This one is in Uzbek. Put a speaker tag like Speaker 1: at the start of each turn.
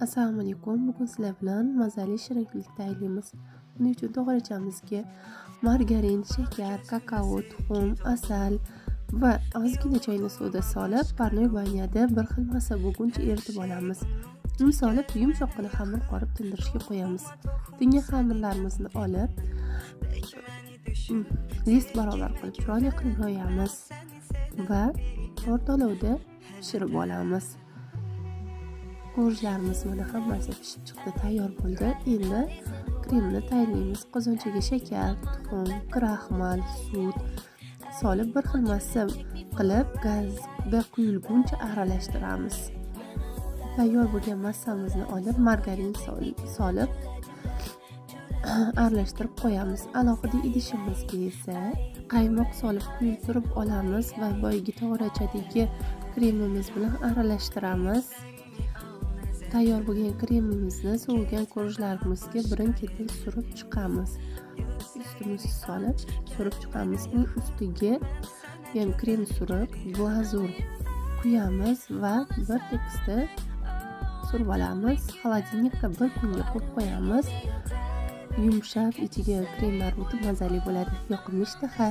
Speaker 1: Assalomu alaykum. Bugun sizlar bilan mazali shirinlik tayyorlaymiz. Buning uchun to'g'rachamizga margarin, shakar, kakao, tuxum, asal va ozgina чайный soda solib, парной баня da bir xil massa bo'lguncha eritib olamiz. Un solib, yumshoqqina xamir qorib, tindirishga qo'yamiz. Tingan xamirlarimizni olib, list barobar qilib, chiroyli qilib yoyamiz va o'rta olovda pishirib olamiz. Корж larimiz mana hammasi pishib chiqdi, tayyor bo'ldi. Endi kremni tayyorlaymiz. Qozonchaga shakar, tuxum, kraxmal, sut solib, bir xil massa qilib, gazda quyilguncha aralashtiramiz. Tayyor bo'lgan massamizni olib, margarin solib aralashtirib qo'yamiz. Alohida idishimizga esa qaymoq solib quyultirib olamiz va boyagi tog'orachadagi kremimiz bilan aralashtiramiz. Tayyor bo'lgan kremimizni sovigan корж larimizga birin ketin surib chiqamiz. Ustimizni solib surib chiqamiz. Uning ustiga ham krem surib, glazur quyamiz va bir tekisda surib olamiz. Холодильник ka bir kunga qo'yib qo'yamiz. Yumshab, ichiga kremlar o'tib, mazali bo'ladi. Yoqimli ishtaha.